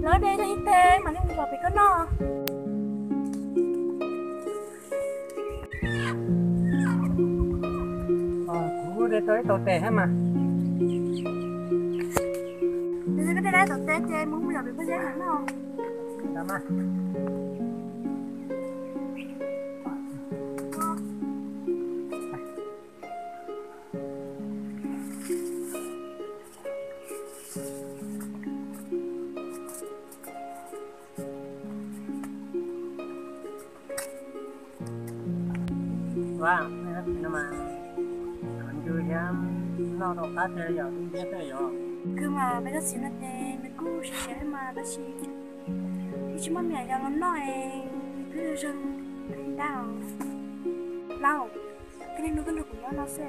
Lawv de tau ib teg mas nej mus zov pem koj noj. Kuv de tau ib tau tes thiab mas. Koj de tau ib tau tes ces mus mus zov pem koj zeb noj. Vaj, no mas ncu thiab noj rau qab tiag yom, ncu thiab tej yom. Kawg mas peb tab sis no ces nws kuj siav siav mas tab sis nws tsis muaj me nyuam yaus los noj es nws twb zoo dab os. Lauj, koj niaj hnub koj nrog kuv nyob no xwb,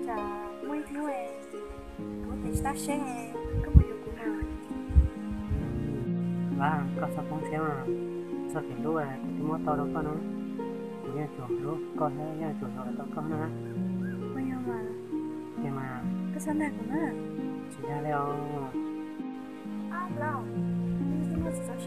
tsam muaj ib hnub kuv tes tsis tab seeb koj puas yuav kuv na? Vaj, koj txhob poob siab mas, txoj kev hlub kuv twb muab tau rau koj no, kuv yeej tsuas hlub koj thiab yeej tsuas yuav los tau koj na. Puas yog mas? Tiag mas. Koj txhob nag kuv na. Tsis dag li os. Lauj, koj tsis qhov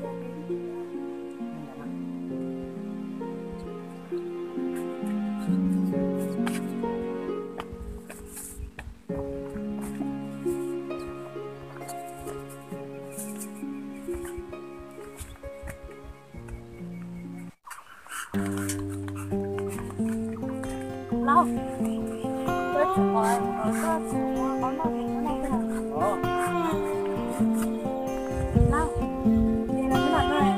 koj tsis ua qhov noj ces koj noj twg? Lauj, ces los koj mam noj.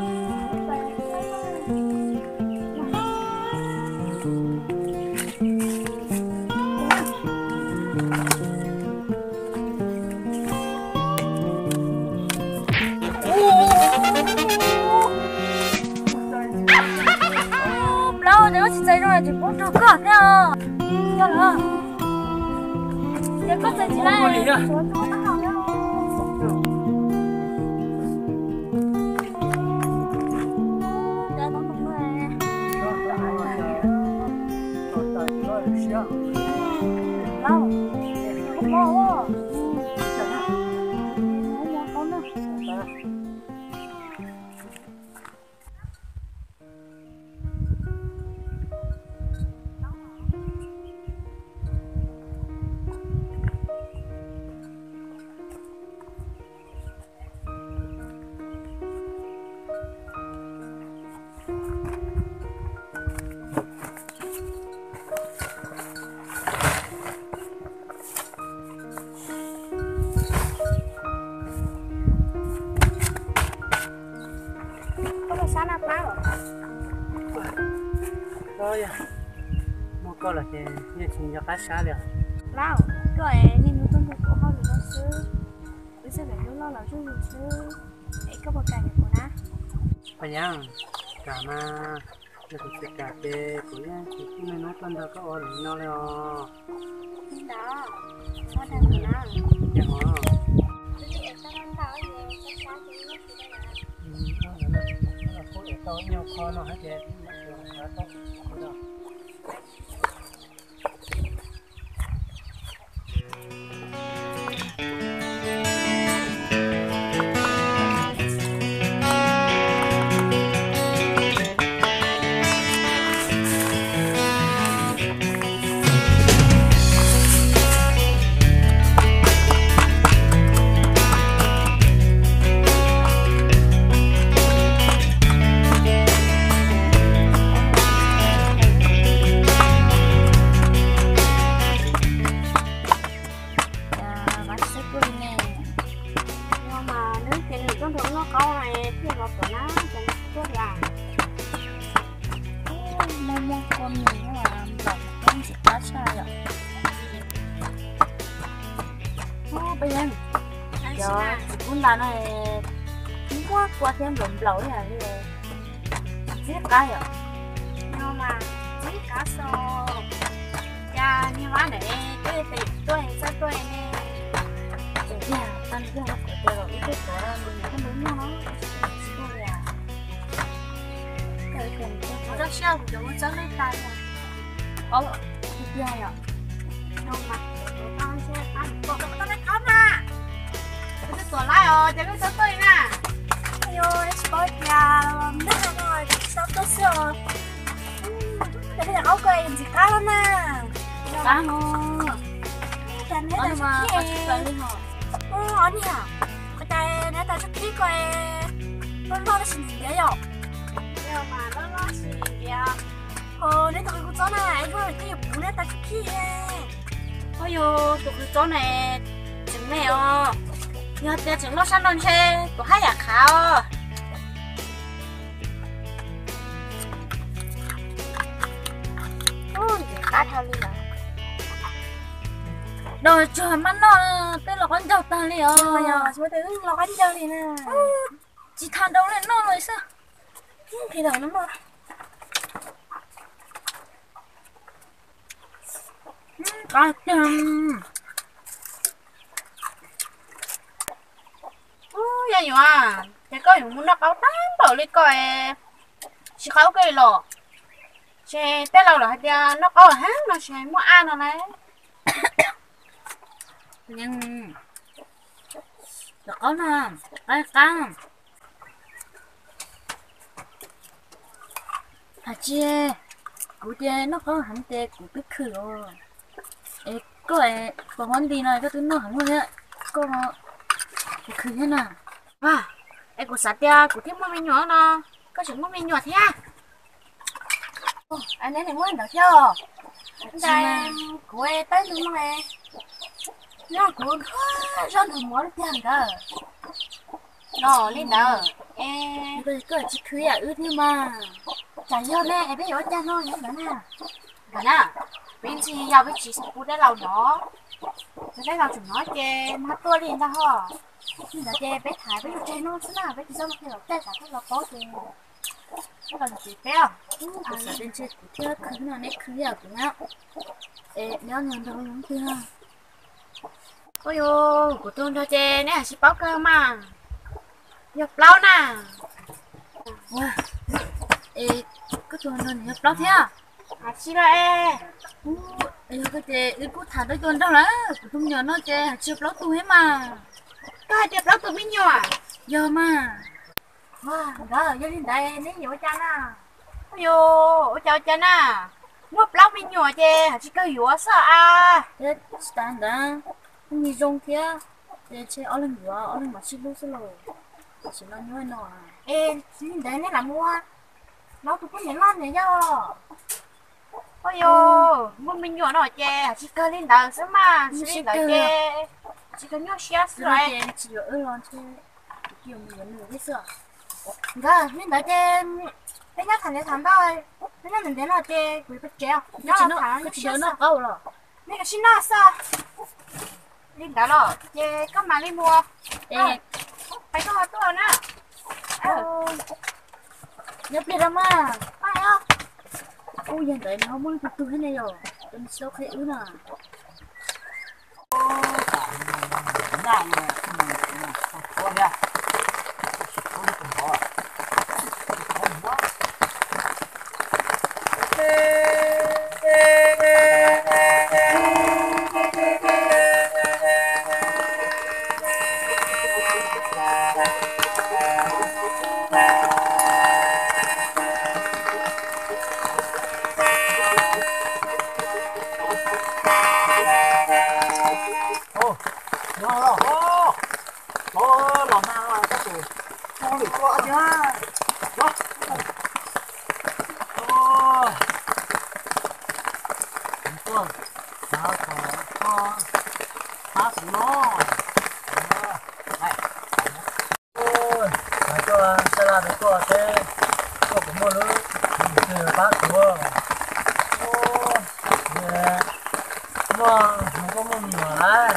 Plaub, ces koj tsis txais zoo ces poob rau koj thiab os. Yog lawm, ces koj txais tsis laiv. Koj mus sab naj plab los? Muaj koj lawm ces yeej tsis nco qab sab li os. Lauj, koj es niaj hnub tuaj nrog kuv ua hauj lwm no xwb, wb txoj kev hlub loj los zuj zus xwb, es koj puas kam yuav kuv na? Paj Yeeb, kam mas, yog kuv tsis kam ces kuv yeej tsis niaj hnub tuaj nrog koj ua li no li os. Ntawd, txhob dag kuv na. Ces ho, kuj ev tau nyuag qho no thiab ces Mas nws ces nws tuaj nrog noj qaub na, thiaj los tom na, ces nws tuaj tias, muaj muaj kua mis nplaum ntxim qab tshaj yom. Ub, Paj Yeeb, cov txiv kub ntas no muaj kua thiab nplaum nplaum li, txim qab yom. No mas txim qab xo. Cas niag vab ntawd twb pem tuaj txawj tuaj ne. Tseem tiag, tag nws yog los kuv tias los wb tuaj tuav nws niam koj npawg nyuj no, tsis tuaj li. Txhob siab kuv cov ua txawb lej tas. Tiag yom. No mas, tuav laj os, ces wb txawj tuaj li na. Tsis paub tias neb no tsis tau tuaj xwb os. Neb qab koj ntxim qab lawm na. Qab no. Cas neb tas tsuj khib li hos. Ua niam, ua cas neb tas tsuj khib koj es loj loj tab sis ntxim ntiav yom? Neb tus qws kuv txob na es koj twb yuav pub neb tas tsuj khib. Ua yog tus qws txob na tseem me os. Yog tias tseem loj sab no ntshe tus haj yam khav os. Ntxim qab dhau li lawm. Dos tsuag mab noj tej los qaub ncaug tag li os. Los qaub ncaug li na. Tsis tau rau li noj li xwb. Qhib lawm no. Qab tiag. Ub, yog yuav ces koj yuav mus noj qaub tag npaum li koj es tsis qaub koj los. Ces tej laus lawv hais tias noj qaub heev no tsis muaj ab no na. Cov qaub no qab qab. Hais tsis, kuv ces noj qaub heev ces kuv twb khwv os. Es koj es pos huab nti no koj twb noj heev thiab, koj kuv khwv thiab na. Es kuv xav tias kuv thiaj muaj me nyuam no, koj tseem muaj me nyuam thiab. Neb muaj ntawd thiab os. Ntawd kuv tab tus no, no kuv zoj nrog mov li tiag nkawd. Los li ntawd es koj tsis khwv yam wb thiab mas. Tsam yog ne es peb yuav ua cas no ntawd na? Ntawd na, peb ntxhi yog peb tsis pub dab laug hnov, yog dab laug tseem hnov ces mag tuaj li ntag ho. Li ntawd ces peb tham peb yuav tseg no xwb na, peb tsis txhob los qhia los tej tsam tej los paub ces los tsis peb os. Kuv xav tias ntshe kuv thiaj khwv no neb khwv yam kuv na. Es neb nyias nrog zoo twg? Ua yog kuv tus nrog ces neb hais tsis paub kawg mas. Yog plaub na. Es koj tus nrog nws yog plaub thiab? Hais tsis los es. Yog koj ces wb kuj tham tau tus nrog lawm, kuv tus me nyuam no ces hais tsis yog plaub tus thiab mas. Koj hais tias plaub tus me nyuam? Yog mas. Nkawd yog li ntawd neb yuav ua cas na? Ua yog ua cas ua cas na, muaj plaub me nyuam ces hais tsis kawg yuav xwb a. Tsis tas ntawd, kuj nyias zoo thiab, ces ntshe ob leeg yuav ob leeg mam sib hlub xwb lauj. Tam sim no nyob no. Es li ntawd neb lam muaj plaub tus poj niam loj niam yau. Ua yog muaj me nyuam no ces hais tsis kawg li ntawd xwb mas, li ntawd ces tsis kawg nyuaj siab xwb los. Tsis yuav wb los ntshe kuv cia mus yuav nws thiab xwb. Nkawd li ntawd ces peb nyob tham ntiav tham ntau, peb nyob ntiav ntiav no ces kuv yuav peb tsev os. Nyob tham nyob siab xwb los. Nej kav tsij noj xwb. Li ntawd los ces koj mam li mus. Pais koj ho tuaj na. Nyob pliag rau mas. Ub, yog ntawd nws ho muaj leej twg tug thiab ne yom, nws tsis tau qhia wb na. Los mas, koj tus ua lwm tua tiag. Tuaj xav kom koj pab kuv no. Mas tuaj sab laj rau tuaj seb koj puas muaj lub twg pab kuv. Muaj, muaj me nyuam lawm.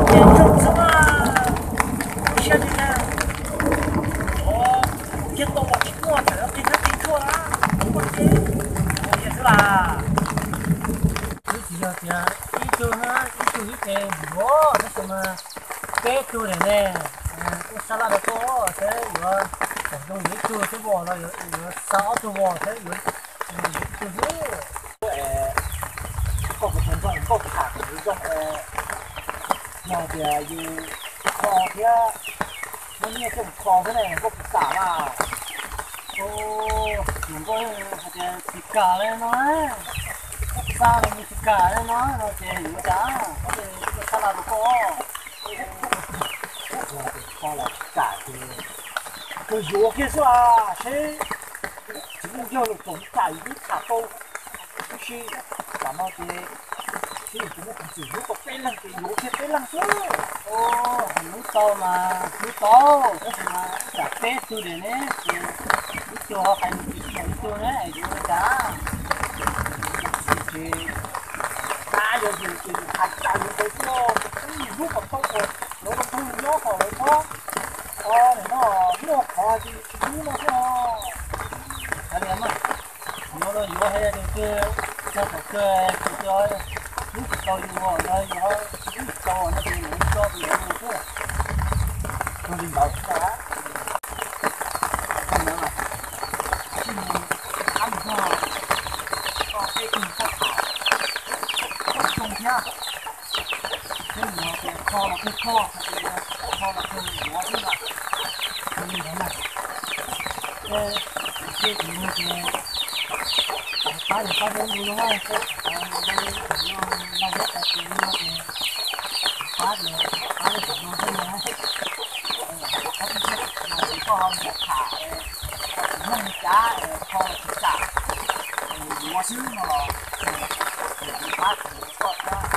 Ces tsis muaj, tsis muaj, tsis muaj xwb las. Twb tsis yog tias ib tug, ib tug ib ce yuav, tab sis mas peb tug daim ne, ua sab laj rau tuaj seb yuav kom zoo yuav ib tug thiab vos los yuav xa ob tug vos seb yuav ib tug xwb. Koj puas tau nrog nkauj tham kom zoo, Yog tias yus kho thiab muaj nyiaj coj mus kho xwb ne, koj puas kam mas? Tus nkauj hais tias tsis kam li no, xa los yus tsis kam li no, no ces yuav cas, koj ces koj xa los rau koj. Koj los tsis kam ces koj yuav kiag xwb as, seb tsis muaj yog lus txaus kam yus twb tham tau. Tab sis tam no ces seb yus tus muaj peev xwm hlub tau peb leeg ces yuav kiag peb leeg xwb. Hlub tau mas hlub tau, tab sis mas tsam peb tug li ne ces ib tug ho hais lus tsis txaus ib tug ne, yuav ua cas? Ces tab yog yus ces yus hais tsam yus ntawd xwb, hlub kom tau kom lawv zoo nyob kom lawv txhob, o, nim no muaj qhov ces yus tsis hlub no xwb os. Hais li mas, yuav los yuav, hais tias tus twg txog thaum kawg tus twg hlub tsis tau yus los yus hlub tsis tau no ces yus tso tus ntawd mus xwb. Ua li ntawd xwb. Koj mus, koj mus nrog koj peb tug koj tham, koj zoo thiab. Peb mus tias kho los kawg kho, hais tias kho los kawg yuav xwb mas. Ua li ntawd na. Peb, peb tus no ces pab ces pab zoo zoo na, peb tham no, no, no, no, no, pab ces pab li tham no xwb na. Koj mus tham, koj tsis mloog li cas, kho los tsis kam, yuav xwb no los, pab, pab, pab,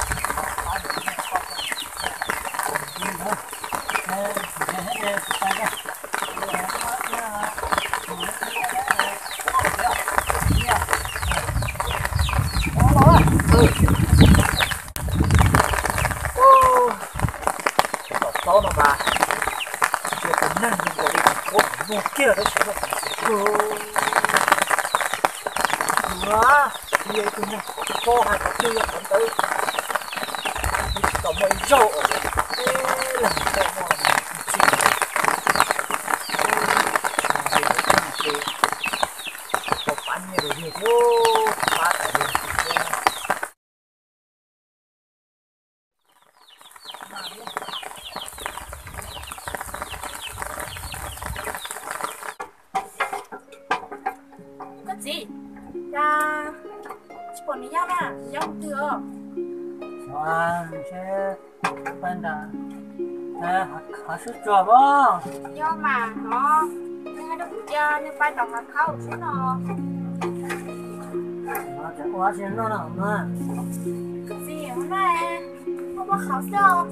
Tom qab no mas, cia tus neeg zoo nkaus li tus qhuav mus muag kiag tab sis muaj peev xwm kawg. Tus no yog ib tug neeg kho hais qhov twg yog qhov ntawd, twb tsis tau muaj ib zaug uas peb leeg tau muaj tus txij li. Tau pab nyiaj rau yus thiab, pab tau yus thiab. Koj txiv, cas tsis pom niam yau na, niam yau mus twg os? Ntshe pais nram hav swb tsuag los. Yog mas no, nws hais rau kuv tias nws pais nram hav khauv xwb no. Ua tsis noj no mas. Txiv, ua no, koj muab qhauv xwb os.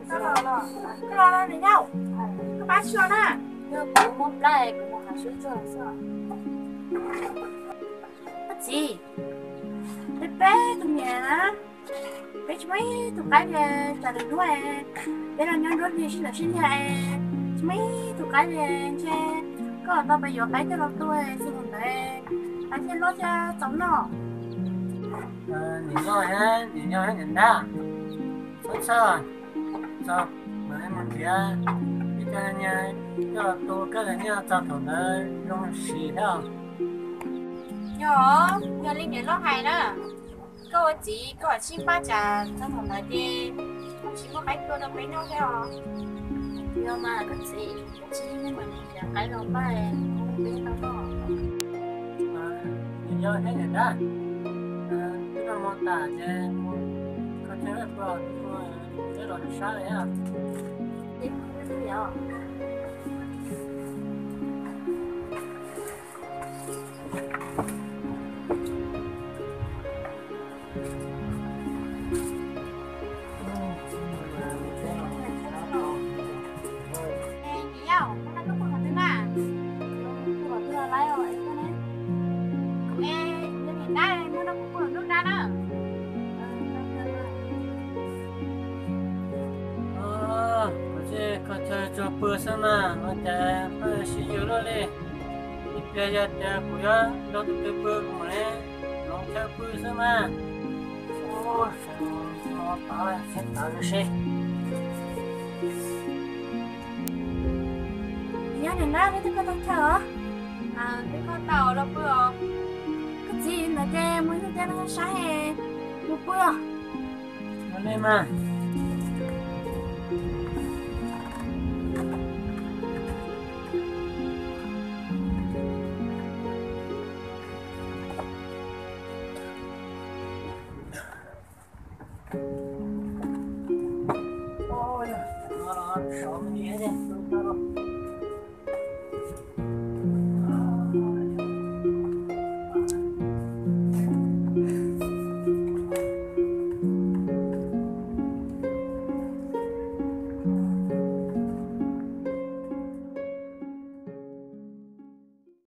Koj los los, koj los los niam yau, koj pab tsis los na. Yog kuv muab plab kuv mus hav swb tsuag xwb. Koj txiv, peb peb tus niam na, peb tsis muaj ib tug qaib li, tsam lwm hnub peb los nyob nruab hlis sib ntawm sib ntiag, tsis muaj ib tug qaib li, ntshe koj tau pab yuav qaib coj los tu xwb ntawd, qaib thiaj loj thiab txaus noj. Niam yau, niam yau niam dab, txhob txhawj, txog mam li mus nrhiav ib co niag coj los tu koj niam txog thaum ntawd zoo siv thiab. Yog, yog li niam loj hais na, koj ua txiv koj sib pab tsam txog thaum ntawd ces tsis muaj qaib tua rau peb noj thiab os. Yog mas koj txiv, koj tsis yeej mam mus nrhiav qaib los pab peb tau noj. Niam yau thiab niam dab, twb noj hmo tas ces mus kho chaw pw, peb los sab li. Niam yau, koj noj koj pw qhov twg na? Qhov twg los laiv os, es koj ne? Es yog niam dab, koj noj koj pw qhov twg na? Kuv tsis kho chaw tsuag pw xwb mas, ua cas koj sib yws luaj li. Ib pliag yog tias kuv yuav nrog tus twg pw kuv mam li hloov chaw pw xwb mas. Ua, tawv tawv seb. Nyob niam dab, neb twb kho tau chaw os? Twb kho tau los pw os. Koj txiv, ntawd ces mus ib pliag no saib es mus pw os. Ua li mas.